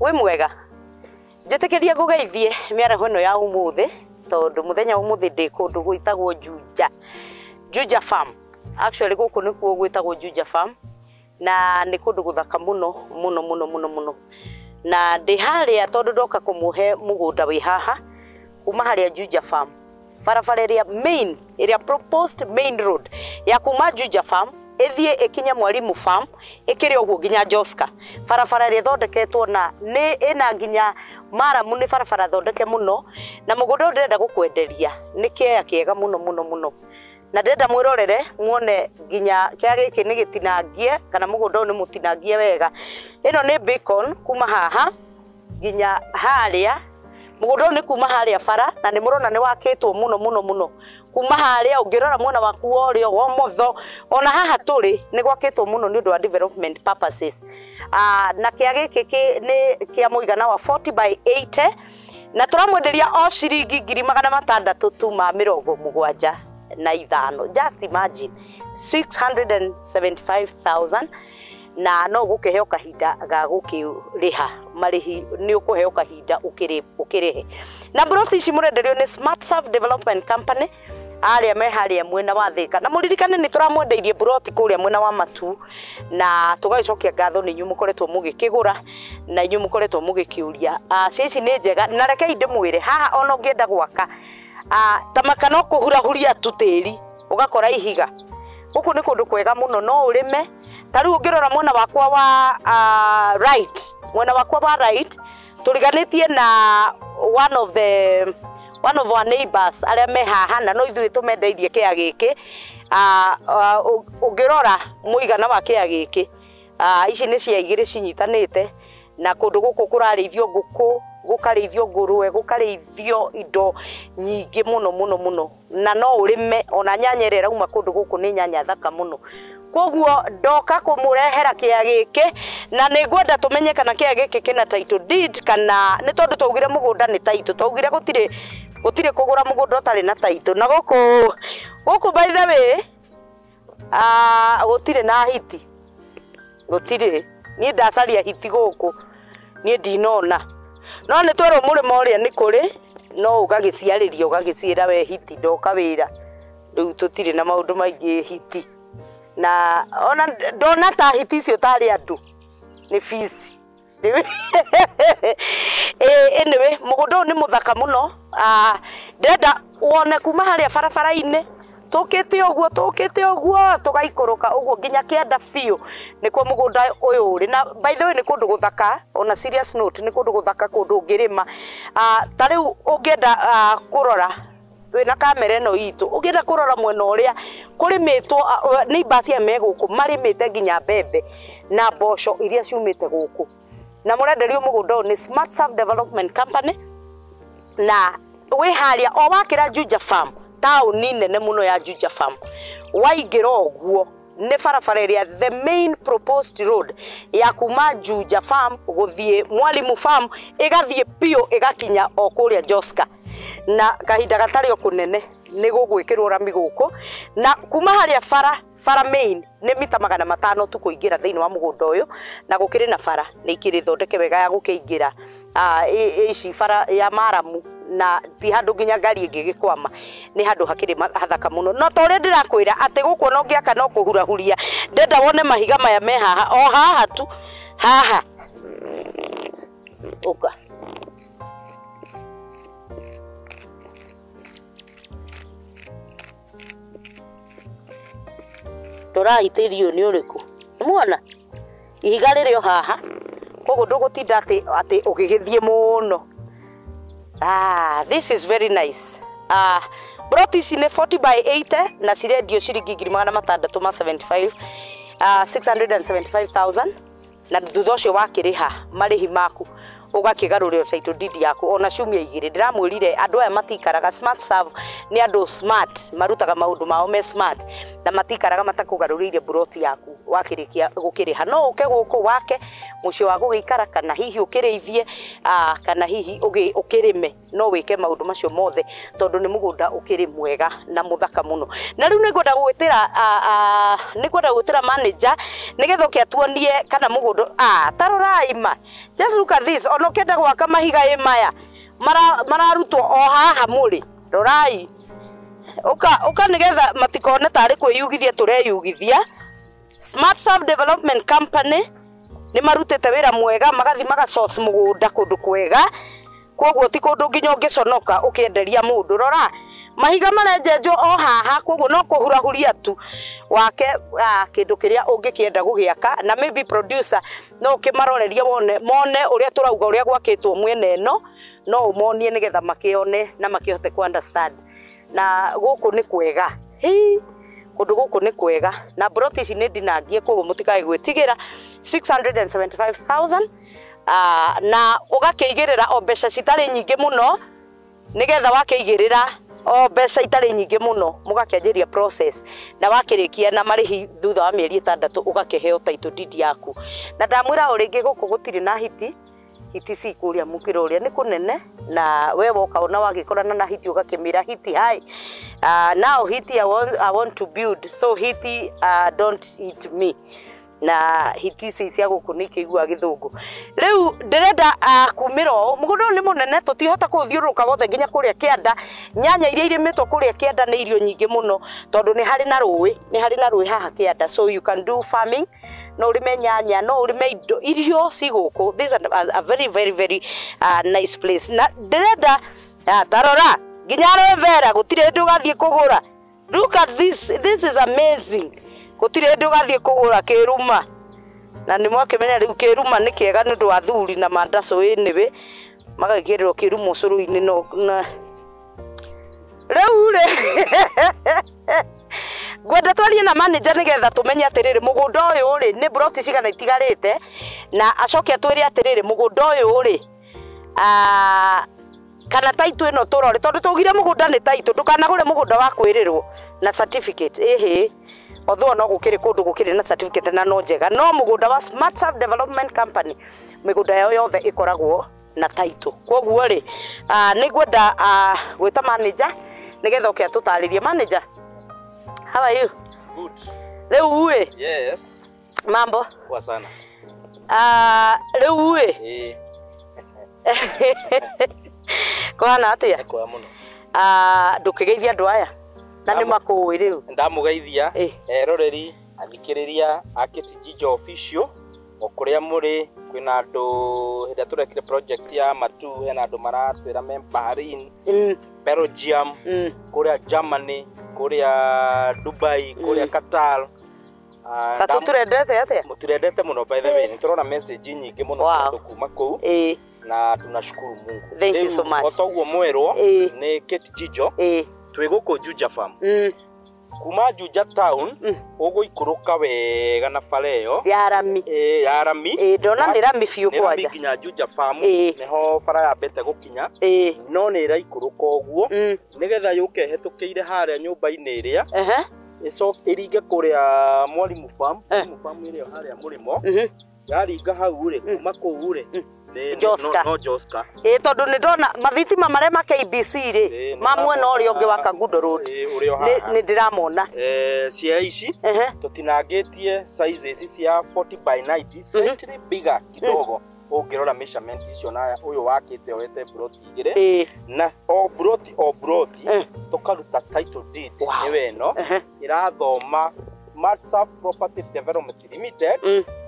Wĩ mwega njĩtĩkĩria ngũgeithie mĩaraho ĩno ya ũmũthĩ tondũ mũthenya wa ũmũthĩ ndĩ kũndũ gwĩtagwo Juja, Juja Farm. Actually gũkũ nĩkuo gwĩtagwo Juja Farm na nĩ kũndũ gũthaka mũno mũno mũno mũno mũno, na ndĩ harĩa tondũ ndoka kũmũhe mũgũnda wĩ haha kuma harĩa Juja Farm, barabara ĩrĩa main, ĩrĩa proposed main road ya kuma Juja Farm ĩthiĩ ĩkinye Mwalimu Farm ĩkĩrĩ ũguo nginya Joska. Barabara ĩrĩa ĩthondeketwo na nĩ ĩna nginya maramu, nĩ barabara thondeke mũno, na mũgũnda ũyũ ndĩrenda gũkwenderia nĩ kĩea kĩega mũno mũno mũno, na ndĩrenda mwĩrorere muone nginya kĩa gĩkĩ nĩ gĩtinangie kana mũgũnda ũyũ nĩ mũtinangie wega. Ĩno nĩ bacon kuma haha nginya harĩa. Mũgũnda ũyũ nĩ kuma harĩa bara na nĩ mũrona nĩ wakĩtwo mũno mũno mũno kuma harĩa ũngĩrora mwena waku wa ũrĩo wa ũmotho ona haha tũrĩ nĩ gwakĩtwo mũno nĩ ũndũ wa development purposes. Na kĩa gĩkĩ nĩ kĩa mũigana wa 40 by 80 na tũramwenderia o ciringi 675 tu ma 75. Just imagine 675,000 na no gũkĩheo kahinda ga gũkĩrĩha marĩhi, nĩ ũkũheo kahinda ũkĩrĩhe. Na mburoti ici mũrenderio nĩ Smart Serve Development Company arĩa me harĩa mwena wa Thika, na mũririkane nĩ tũramwendeirie mburoti kũrĩa mwena wa Matu, na tũgagĩcokia ngatho nĩ inyuĩ mũkoretwo mũgĩkĩgũra na inyuĩ mũkoretwo mũgĩkĩũria. Cia ici nĩ njega, na rekei ndĩmwĩre haha ona ũngĩenda gwaka ta maka no kũhurahuria tu tĩri ũgakora ihiga. Gũkũ nĩ kũndũ kwega mũno, no ũrĩme. Ta rĩu ũngĩrora mwena wakwa wa right, mwena wakwa wa right tũriganĩtie na one of our neighbors arĩa me haha, na no ithuĩ tũmendeirie kĩa gĩkĩ. Ũngĩrora mũigana wa kĩa gĩkĩ, ici nĩ cia igĩrĩ cinyitanĩte, na kũndũ gũkũ kũrarĩithio ngũkũ, gũkarĩithio ngũrũwe, gũkarĩithio indo nyingĩ mũno mũno mũno, na no ũrĩme ona nyanya ĩrĩa ĩrauma kũndũ gũkũ nĩ nyanya thaka mũno. Koguo ndoka kũmũrehera kĩa gĩkĩ, na nĩ ngwenda tũmenye kana kĩa gĩkĩ kĩna title deed kana nĩ tondũ twaugire mũgũnda nĩ title, twaugire gũtirĩ kũgũra mũgũnda ũtarĩ na title. Na gũkũ by the way, gũtirĩ na hiti, gũtirĩ. Niĩ ndacaria hiti gũkũ niĩ ndinona, no nĩ twerwo mũrĩmo ũrĩa nĩ kũrĩ, no ũgagĩciarĩria ũgagĩciĩra we hiti ndoka wĩra, rĩu tũtirĩ na maũndũ maingĩ hiti. Na ona ndona ta hiti icio tarĩ andũ nĩ fees. Anyway, mũgũnda ũyũ nĩ mũthaka mũno. Ndĩrenda wone kuma harĩa barabara-inĩ tũkĩte ũguo, tũkĩte ũguo tũgaikũrũka ũguo nginya kĩanda biũ nĩkuo mũgũnda ũyũ ũrĩ. Na by the way nĩ kũndũ gũthaka, ona serious note, nĩ kũndũ gũthaka, kũndũ ũngĩrĩma. Ta rĩu ũngĩenda kũrora twĩna kamera ĩno itũ, ũngĩenda kũrora mwena ũrĩa kũrĩmĩtwo, neighbors aya me gũkũ marĩmĩte nginya mbembe na mboco iria ciumĩte gũkũ. Na mũrenderio mũgũnda ũyũ nĩ Smart Serve Development Company, na wĩ harĩa o wakĩra Juja Farm, taũni nene mũno ya Juja Farm, waingĩra ũguo nĩ barabara ĩrĩa the main proposed road ya kuma Juja Farm gũthiĩ Mwalimu Farm, ĩgathiĩ biũ ĩgakinya o kũrĩa Joska, na kahinda gatarĩ o kũnene nĩ gũgwĩkĩrwo rami gũkũ. Na kuma harĩa bara main nĩ mita 500 tu kũingĩra thĩinĩ wa mũgũnda ũyũ, na gũkĩrĩ na bara nĩ ikĩrĩ thondeke wega ya gũkĩingĩra, ici bara ya maramu, na ti handũ nginya ngari ĩngĩgĩkwama, nĩ handũ hakĩrĩ hathaka mũno. No ta ũrĩa ndĩrakwĩra atĩ gũkũ ona ũngĩaka no kũhurahuria, ndĩrenda wone mahiga maya me haha, o haha tu haha ũka. Torai tĩri ũyũ nĩ ũrĩkũ? Nĩmuona ihiga rĩrĩ o haha, koguo ndũgũtinda atĩ ũgĩgĩthiĩ mũno. This is very nice. Mburoti ici nĩ 40 by 80 na cirendio ciringi 675 675,000, na thutha ũcio wakĩrĩha marĩhi maku Ũgakĩgarũrĩrwo title deed yaku ona ciumia 2. Ndĩramwĩrire andũ aya matikaraga. Smart Serve nĩ andũ smart, marutaga maũndũ mao me smart na matikaraga matakũgarũrĩire buroti yaku. Wakĩrĩkia gũkĩrĩha, no ũke gũkũ wake mũciĩ wa gũgĩikara, kana hihi ũkĩrĩithie, kana hihi ũkĩrĩme. No wĩke maũndũ macio mothe tondũ nĩ mũgũnda ũkĩrĩ mwega na mũthaka mũno. Na rĩu nĩ ngwenda gwĩtĩra manager nĩgetha ũke atuonie kana mũgũnda. Ta rorai ma, just look at this. Ona ũkĩenda gwaka, mahiga ĩ maya mararutwo o haha mũrĩ. Rorai, ũka ũka nĩgetha matikone tarĩ kwĩyugithia tũreyugithia. Smart Serve Development Company nĩ marutĩte wĩra mwega, magathi magasource mũgũnda kũndũ kwega, koguo ti kũndũ nginya ũngĩconoka ũkĩenderia mũndũ. Rora, mahiga marenjenjwo o haha, koguo no kũhurahuria tu wake kĩndũ kĩrĩa ũngĩkĩenda gũgĩaka. Na maybe producer no ũkĩmarorerie wone mone ũrĩa tũrauga, ũrĩa gwakĩtwo mwena ĩno, no ũmonie nĩgetha makĩone na makĩhote ku understand. Na gũkũ nĩ kwega hi, kũndũ gũkũ nĩ kwega na broti ici nĩ ndinangie, koguo mũtikae gwĩtigĩra. 675,000, na ũgakĩigĩrĩra o mbeca citarĩ nyingĩ mũno, nĩgetha wakĩigĩrĩra o mbeca itarĩ nyingĩ mũno mũgakĩanjĩria process, na wakĩrĩkia na marĩhi thutha wa mĩeri 6 ũgakĩheo title deed yaku. Na ndamwĩra o rĩngĩ, gũkũ gũtirĩ na hiti. Hiti ci kũrĩa mũkĩra ũrĩa nĩ kũnene, na we woka ona wagĩkorana na hiti ũgakĩmĩra hiti hi, now hiti I want to build, so hiti, don't hit me. Na hiti ici cia gũkũ nĩ ikĩiguaga gĩthũngũ. Rĩu ndĩrenda kumĩra ũũ, mũgũnda ũyũ nĩ mũnene, tũtihota kũũthiũrũrũka wothe nginya kũrĩa kĩanda. Nyanya iria irĩmĩtwo kũrĩa kĩanda nĩ irio nyingĩ mũno tondũ nĩ harĩ na rũĩ, nĩ harĩ na rũĩ haha kĩanda, so you can do farming. No ũrĩme nyanya, no ũrĩme indo, irio ci gũkũ. This is a very very very nice place. Na ndĩrenda tarora nginya aloe vera, gũtirĩ hĩndĩ ũgathiĩ kũgũra. Look at this, this is amazing. Gũtirĩ hĩndĩ ũgathiĩ kũgũra kĩruma, na nĩ mwakĩmenya rĩu kĩruma nĩ kĩega nĩ ũndũ wa thuri na mandacũ. Anyway, magekĩrĩrwo kĩruma ũcũrũ-inĩ. No na rĩu rĩ, ngwenda twarie na manager nĩgetha tũmenye atĩrĩrĩ, mũgũnda ũyũ rĩ, nĩ broti cigana itigarĩte, na acoke atwĩre atĩrĩrĩ, mũgũnda ũyũ rĩ, kana title ĩno tũrore, tondũ tũgire mũgũnda nĩ title. Ndũkanagũre mũgũnda wa kwĩrĩrwo na certificate ĩhĩ, although no gũkĩrĩ kũndũ gũkĩrĩ na certificate na no njega, no mũgũnda wa Smart Serve Development Company, mĩgũnda yao yothe ĩkoragwo na title. Koguo rĩ, nĩ ngwenda gwĩta manager nĩgetha oke atũtarĩrie. Manager, how are you? Good. Rĩu ĩ Yes. mambo? Poa sana. Rĩu ĩ kũhana atĩa? Nĩ kwega mũno. Ndũkĩgeithia andũ aya na nĩ makũĩ rĩu. Ndamũgeithia eroreri, athikĩrĩria a Kĩtijija Official o kũrĩa mũrĩ. Kwĩna andũ hĩndĩ ĩrĩa tũrekire project ya matu, hena andũ maratwĩra me Bahrain, Belgium, kũrĩa Germany, kũrĩa Dubai, kũrĩa Qatar. Ta tũtũrendete atĩa? Mũtũrendete mũno. By the way, nĩ tũrona message nyingĩ mũno andũ kuma kũu na tunashukuru Mungu. Thank you so much. O ta ũguo mwerwo nĩ Kate Jijo, twĩ gũkũ Juja Farm. Kuma Juja town ũgũikũrũka wega na bara ĩyo ya rami. Ya rami. Ndona nĩ rami biũ. Nĩ rami kwanja nginya Juja Farm. Nĩho bara yambĩte gũkinya, no nĩ ĩraikũrũka ũguo nĩgetha yũke ĩhetũkĩire harĩa nyũmba-inĩ ĩrĩa ĩcoke ĩringe kũrĩa Mwalimu Farm. Mwalimu Farm ĩrĩa harĩa mũrĩmo yaringa hau rĩ, kuma kũu rĩ Joska. no Joska. Tondũ nĩ ndona mathitima marĩa ma KBC rĩ, nĩ ma mwena ũrĩa ũngĩ wa ndĩramona. Kangundo Road. Ũrĩa o haha. Nĩ ndĩramona. Cia ici tũtinangĩtie size ici cia 40 by 90, slightly bigger kidogo ũngĩrora measurement icio na ũyũ wakĩte oete broti 2 na o broti o broti tũkaruta title deed. Nĩwe ĩno ĩrathoma Smart Serve Property Development Limited,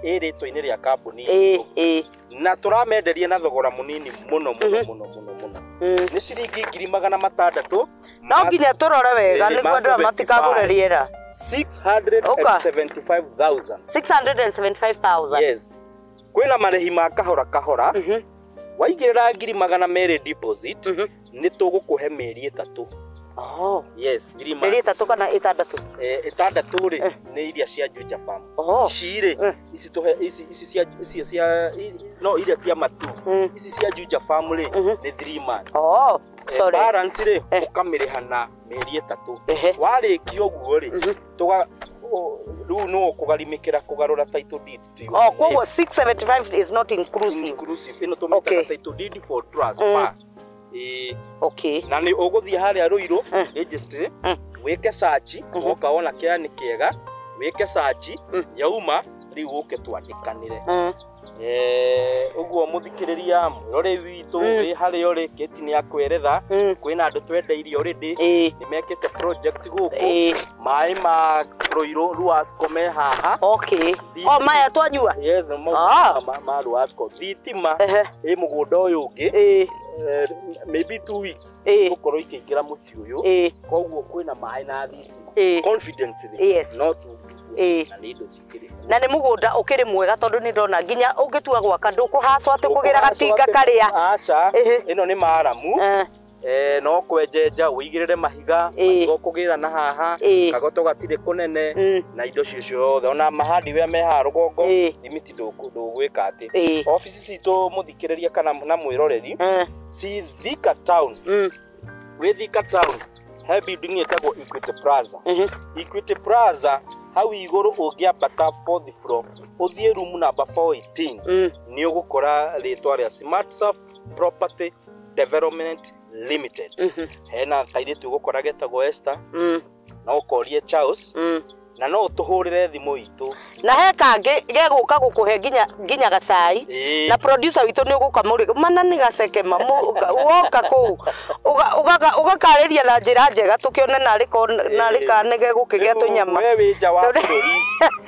ĩ rĩtwa-inĩ rĩa kambuni itũ. Na tũramenderia na thogora mũnini mũno mũno mũno mũno mũno. Nĩ ciringi 600,000. No nginya tũrore wega nĩguo ma andũ aya 75. matikagũre rĩera. 675,000. 675,000. Yes, kwĩna marĩhi ma kahora kahora. Waigĩrĩra 200,000 deposit, Nĩ tũgũkũhe mĩeri 3. Oh. Yes, 3 months. Mĩeri 3 kana 6? 6 rĩ nĩ iria cia Juja Farm. Oh. Ici rĩ, ici tũhe ici ici cia ici cia no iria cia matu. Ici cia Juja Farm rĩ nĩ 3 months. Oh, sorry. Balance rĩ ũkamĩrĩha na mĩeri 3. Warĩkia ũguo rĩ, tũga rĩu no ũkũgarimĩkĩra kũgarũra title deed to your Oh, koguo name. 675 is not inclusive. Inclusive. Ĩno tũmĩtaga Okay. title deed for transfer. Okay. Na nĩ ũgũthiĩ harĩa Ruiru registry, wĩke search, woka wona kĩa nĩ kĩega, wĩke search, yauma rĩu ũke twandĩkanĩre. Ũguo mũthikĩrĩria mwĩrore witũ wĩ harĩa ũrĩ, Kate nĩ akweretha, kwĩna andũ twendeirie already, nĩ mekĩte project gũkũ, maĩ ma Ruiru Ruasco me haha. Okay. Oh, maya twanyua? Yes, ma Ruasco. Thitima ĩ mũgũnda ũyũ ũngĩ, maybe 2 weeks gũkorwo ikĩingĩra mũciĩ ũyũ, koguo kwĩna maĩ na thitima confidently. Yes. No tu na nĩ indo cikĩrĩ kuo. Na nĩ mũgũnda ũkĩrĩ mwega tondũ nĩ ndona nginya ũngĩtua gwaka ndũkũhacwo atĩ kũgĩra gatinga karĩa. Aca, ĩno nĩ maramu. No kwenjenja ũigĩrĩre mahiga, mahiga ũkũgĩra na haha, kagoto gatirĩ kũnene, na indo cio ciothe. Ona mahardware me haha rũgongo, limit ndũgwĩka atĩ. Obici citũ mũthikĩrĩria kana na mwĩroreri, ci Thika Town. Wĩ Thika Town, he building ĩtagwo Equity Plaza. Equity Plaza hau igũrũ ũngĩambata fourth floor, ũthiĩ room number 418, nĩ ũgũkora rĩtwa rĩa Smart Surf Property Development Limited. Hena kairĩtu ũgũkora getagwo Esther, no ũkorie Charles, na no ũtũhũrĩre thimũ itũ. Na he kangĩ gegũka gũkũhe nginya gacai. Na producer witũ nĩ ũgũka mũrĩ mana nĩ gaceke woka kũu ũgakarĩria na njĩra njega tũkĩone narĩ kana nĩ gegũkĩgĩa tũnyama. We wĩ nja wa bũrũri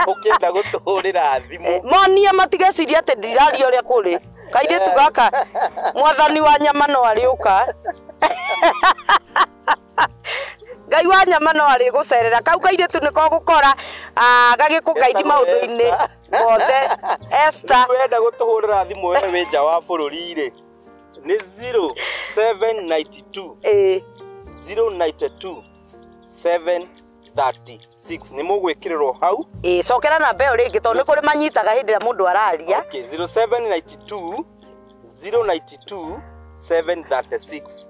ũkĩenda gũtũhũrĩra thimũ, monie matigeciria atĩ ndiraria ũrĩa kũrĩ. Kairĩtu gaka mwathani wa nyama no arĩũka. Ngai wa nyama no arĩgũcerera. Kau kairĩtu nĩko gũkora gagĩkũgaidi maũndũ-inĩ mothe. Esther, wenda gũtũhũrĩra thimũ we wĩ nja wa bũrũri rĩ, nĩ 0792 092 736. Nĩ mũgwĩkĩrĩrwo hau. Cokera namba ĩyo rĩngĩ tondũ nĩ kũrĩ manyitaga hĩndĩ ĩrĩa mũndũ araria. Okay, 0792 092 736.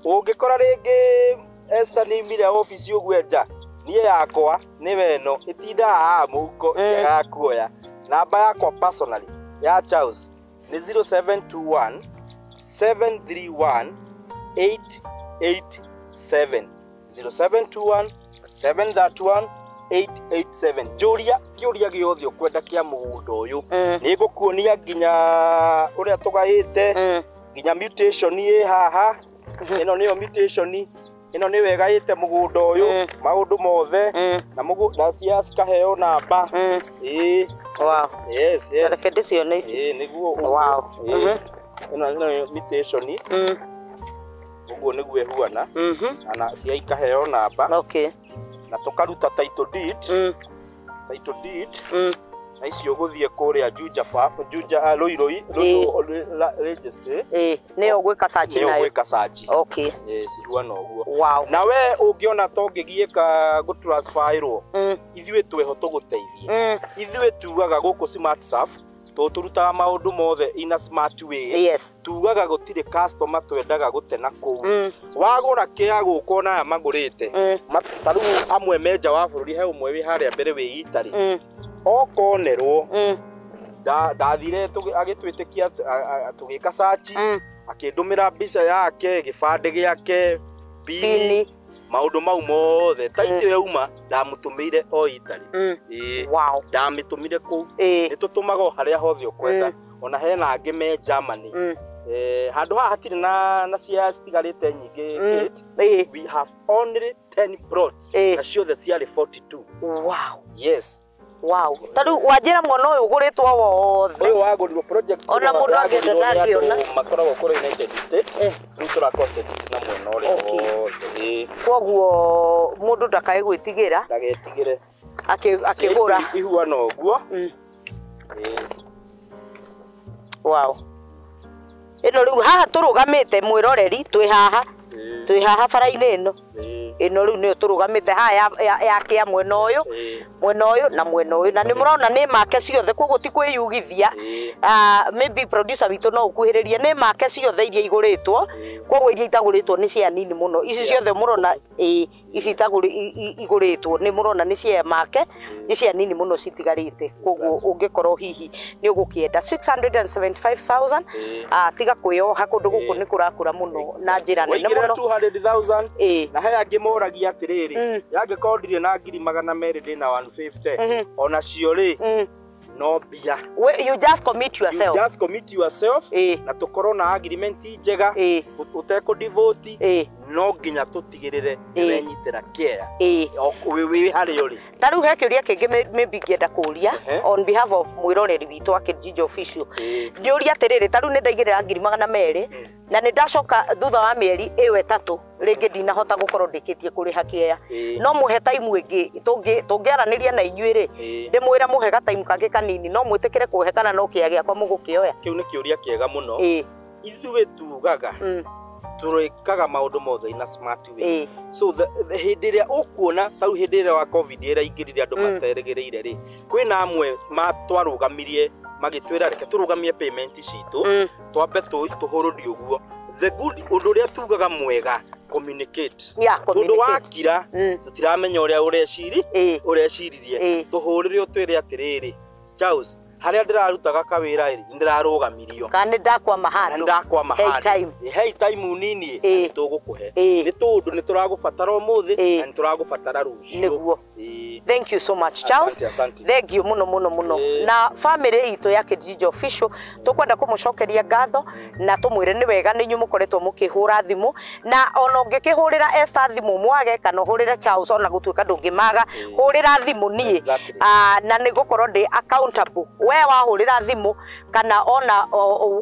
Ũngĩkora rĩngĩ Esther nĩ imire obici ũguo nja, niĩ yakwa nĩ weno ĩtindaga haha mũhuko ĩgakuoya. Namba yakwa personally ya Charles nĩ 0721 731 887. 0721 731 887. Njũria kĩũria gĩothe ũkwenda kĩa mũgũnda ũyũ, nĩ ngũkuonia nginya ũrĩa tũgaĩte, nginya mutation ĩ haha. Ĩno nĩyo mutation, ĩno nĩyo ĩgaĩte mũgũnda ũyũ, maũndũ mothe, na na cia cikaheo namba. Wow. Yes, yes. Reke ndĩcione ici. Nĩguo. Wow. Ĩno nĩyo mutation. Ũguo nĩguo ĩhuana. Na cia ikaheo namba. Okay. Na tũkaruta title deed. Title deed. Na icio ũgũthiĩ kũrĩa Juja Farm, Juja Ruiru registry. Nĩyo ũgwĩka search Nĩyo nayo. ũgwĩka search. Okay. Cihuana ũguo. Wow. Na we ũngĩona ta ũngĩgiĩka gũtransferĩrwo, ithuĩ twĩho tũgũteithie. Ithuĩ tugaga gũkũ Smart Surf, tũrutaga maũndũ mothe in a smart way. Yes. Tugaga gũtirĩ customer twendaga gũte na kũu. Wagũra kĩa gũkũ ona aya magũrĩte, ta rĩu amwe me nja wa bũrũri, he ũmwe wĩ harĩa mbere wĩ Italy. Okonerwo, ndathire agĩtwĩtĩkia tũgĩka search, akĩndũmĩra mbica yake, gĩbandĩ gĩake, pini, maũndũ mau mothe. Title yauma ndamũtũmĩire o Italy. Wow. Ndamĩtũmire kũu. Nĩ tũtũmaga o harĩa hothe ũkwenda. Ona hena angĩ me Germany. Handũ haha hatirĩ na cia citigarĩte nyingĩ, Kate. We have only 10 plots. Na ciothe ciarĩ 42. Wow. Yes. Wow. Ta rĩu wanjĩra mwena ũyũ ũgũrĩtwo wothe. Ũyũ wagũrirwo project Ona mũndũ angĩenda ndangĩona. Makoragwo kũrĩa United States. Rĩu tũra concentrate na mwena ũrĩa wothe. Koguo mũndũ ndakae gwĩtigĩra. Ndagetigĩre. Akĩgũra. Ihuana ũguo. Wow. Ĩno rĩu haha tũrũgamĩte mwĩroreri twĩ haha. Twĩ haha bara-inĩ ĩno. Ĩno rĩu nĩyo tũrũgamĩte haha ya kĩa mwena ũyũ. Mwena ũyũ na mwena ũyũ. Na nĩ mũrona nĩ make ciothe, koguo ti kwĩyugithia. Maybe producer witũ no ũkuhĩrĩrie, nĩ make ciothe iria igũrĩtwo. Koguo iria itagũrĩtwo nĩ cia nini mũno. Ici ciothe mũrona, ici igũrĩtwo nĩ mũrona nĩ cia make, nĩ cia nini mũno citigarĩte. Koguo ũngĩkorwo hihi nĩ ũgũkĩenda 675,000, tiga kwĩyoha, kũndũ gũkũ nĩ kũrakũra mũno na njĩra nene mũno. 200,000. Na he angĩ moragia atĩrĩrĩ, yangĩkorwo ndirĩ na 200,000 ndĩ na 150, ona cio rĩ no mbia. You just commit yourself. You just commit yourself. Na tũkorwo na agreement njega, ũtekũ-devote, no nginya tũtigĩrĩre nĩwenyitĩra care. Wĩ harĩa ũrĩ. Ta rĩu he kĩũria kĩngĩ maybe ingĩenda kũũria on behalf of mwĩroreri witũ wa Kijiji Official. Ndĩũria atĩrĩrĩ, ta rĩu nĩ ndaigĩrĩra 200,000 na nĩ ndacoka thutha wa mĩeri ĩyo 3 rĩngĩ ndinahota gũkorwo ndĩkĩtie kũrĩha kĩea. No mũhe time ĩngĩ tũngĩaranĩria na inyuĩ rĩ, ndĩmwĩra mũhe ga time kangĩ kanini, no mwĩtĩkĩre kũhe kana no kĩea gĩakwa mũgũkĩoya? Kĩu nĩ kĩũria kĩega mũno. Ithuĩ tugaga tũrĩkaga maũndũ mothe in a smart way. So hĩndĩ ĩrĩa ũkuona ta rĩu hĩndĩ ĩrĩa wa COVID ĩraingĩrire andũ materĩgĩrĩire rĩ, kwĩna amwe twarũgamirie magĩtwĩra reke tũrũgamie payment citũ, twambe tũhũrũrie ũguo. The good ũndũ ũrĩa tugaga mwega, communicate. Tondũ wakira tũtiramenya ũrĩa ũreciririe, tũhũrĩre ũtwĩre atĩrĩrĩ, Charles, harĩa ndĩrarutaga kawĩra rĩ, ndĩrarũgamirio. Kana nĩndakwama handũ. Nĩndakwama handũ. Hey time nini, nĩtũgũkũhe. Nĩ tondũ nĩtũragũbatara ũmũthĩ na nĩtũragũbatara rũciũ. Nĩguo. Thank you so much, Charles. Asante. Thank you muno muno muno. Na family itũ ya Kijiji Official tũkwenda kũmũcokeria ngatho na tũmwĩre nĩ wega nĩ inyuĩ mũkoretwo mũkĩhũra thimũ, na ona ũngĩkĩhũrĩra Esther thimũ mwage kana ũhũrĩre Charles, ona gũtuĩka ndũngĩmaga, hũrĩra thimũ niĩ. Na nĩ ngũkorwo ndĩ accountable. We wahũrĩra thimũ kana ona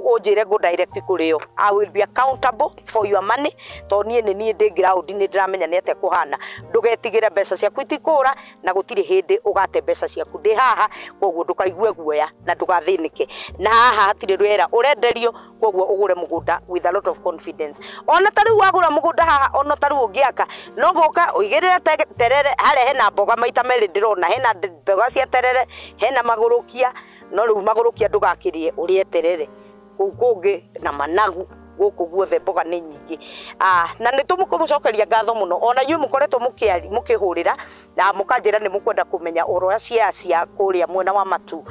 ũnjĩre go direct kũrĩ o, I will be accountable for your money, tondũ niĩ nĩ niĩ ndĩ ground, nĩ ndĩramenya nĩ atĩa kũhana. Ndũgetigĩre, mbeca ciaku itikũra na gũtirĩ hĩndĩ ũgate mbeca ciaku. Ndĩ haha, koguo ndũkaigue guoya na ndũgathĩnĩke. Na haha hatirĩ rwera ũrenderio, koguo ũgũre mũgũnda with a lot of confidence. Ona ta rĩu wagũra mũgũnda haha, ona ta rĩu ũngĩaka, no gũka ũigĩrĩre terere harĩa hena mboga maita merĩ ndĩrona, hena mboga cia terere, hena magũrũkia, no rĩu magũrũkia ndũgakĩrĩe ũrĩe terere kũu kũngĩ na managu, gũkũ guothe mboga nĩ nyingĩ. Na nĩ tũmũcokeria ngatho mũno, ona inyuĩ mũkoretwo mũkĩhũrĩra na mũkanjĩra nĩ mũkwenda kũmenya ũhoro wa cia kũrĩa mwena wa Matu.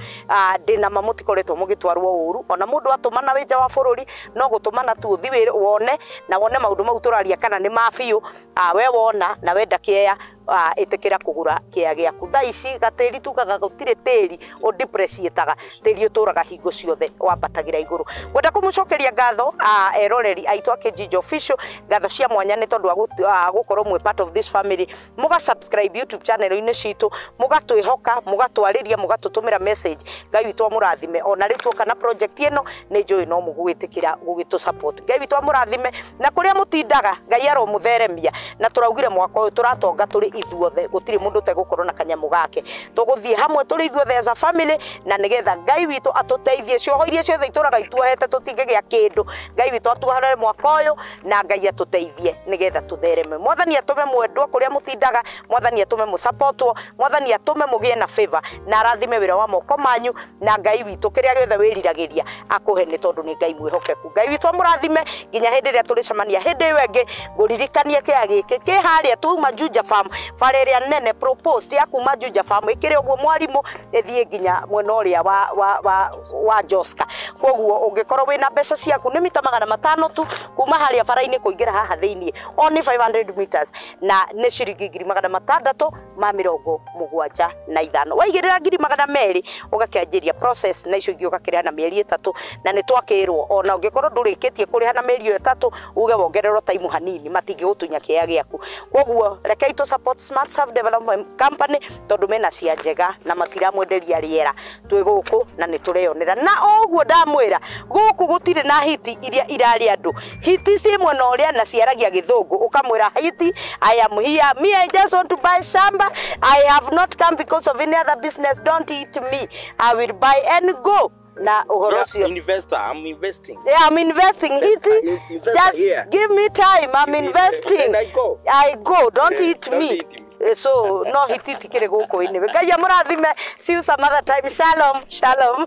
Ndĩna ma mũtikoretwo mũgĩtwarwo ũru, ona mũndũ atũmana wĩ nja wa bũrũri no gũtũmana tu ũthi wone na wone maũndũ mau tũraria kana nĩ ma biũ. We wona na wenda kĩea, ĩtĩkĩra kũgũra kĩea gĩaku. Thaa ici gatĩri tugaga gũtirĩ tĩri ũdepreciataga, tĩri ũtũraga hingo ciothe wambatagĩra igũrũ. Ngwenda kũmũcokeria ngatho eroreri aitũ a Kijiji Official, ngatho cia mwanya nĩ tondũ wa gũkorwo mwĩ part of this family, mũga subscribe YouTube channel-inĩ citũ, mũgatwĩhoka, mũgatwarĩria, mũgatũtũmĩra message. Ngai witũ amũrathime. Ona rĩu tuoka na project ĩno nĩ njũĩ no mũgwĩtĩkĩra gũgĩtũ support. Ngai witũ amũrathime na kũrĩa mũtindaga Ngai aromũtheremia. Na tũraugire mwaka ũyũ tũratonga tũrĩ ithuothe, gũtirĩ mũndũ ũtegũkorwo na kanyamũ gake. Tũgũthiĩ hamwe tũrĩ ithuothe as a family, na nĩgetha Ngai witũ atũteithie cioho iria ciothe itũraga ituohete tũtingĩgĩa kĩndũ. Ngai witũ atuohore mwaka ũyũ na Ngai atũteithie nĩgetha tũthereme. Mwathani atũme mwendwo kũrĩa mũtindaga, Mwathani atũme mũsupportwo, Mwathani atũme mũgĩe na favor na arathime wĩra wa moko manyu, na Ngai witũ kĩrĩa gĩothe wĩriragĩria akũhe nĩ tondũ nĩ Ngai mwĩhokeku. Ngai witũ amũrathime nginya hĩndĩ ĩrĩa tũrĩcemania hĩndĩ ĩyo ĩngĩ. Ngũririkanie kĩea gĩkĩ kĩ harĩa tuma Juja Farm, bara ĩrĩa nene proposed ya kuma Juja Farm ĩkĩrĩ ũguo mwarimũ ĩthiĩ nginya mwena ũrĩa wa Joska. Koguo ũngĩkorwo wĩna mbeca ciaku nĩ mita 500 tu kuma harĩa bara-inĩ kũingĩra haha thĩiniĩ, only 500 meters, na nĩ ciringi 675. Waigĩrĩra 200,000 ũgakĩanjĩria process, na icio ingĩ ũgakĩrĩha na mĩeri 3, na nĩ twakĩrwo ona ũngĩkorwo ndũrĩkĩtie kũrĩha na mĩeri ĩyo 3 uge wongererwo time hanini, matingĩgũtunya kĩea gĩaku. Koguo rekei tũ support Smart Serve Development Company tondũ mena cia njega na matiramwenderia rĩera. Twĩ gũkũ na nĩ tũreyonera, na o ũguo ndamwĩra gũkũ gũtirĩ na hiti iria irarĩa andũ. Hiti ciĩ mwena ũrĩa na ciaragia gĩthũngũ, ũkamwĩra hiti, I am here, me I just want to buy shamba, I have not come because of any other business, don't eat me, I will buy and go. Na ũhoro Yeah, ũcio. Investor, I'm investing. Yeah, I'm investing. Hiti, Investor just here. give me time. I'm investing. Then I go. I go. Don't Yeah, eat don't me. eat me. So no hiti tikire gũkũ anyway. Ngai amũrathime. See you some other time. Shalom. Shalom.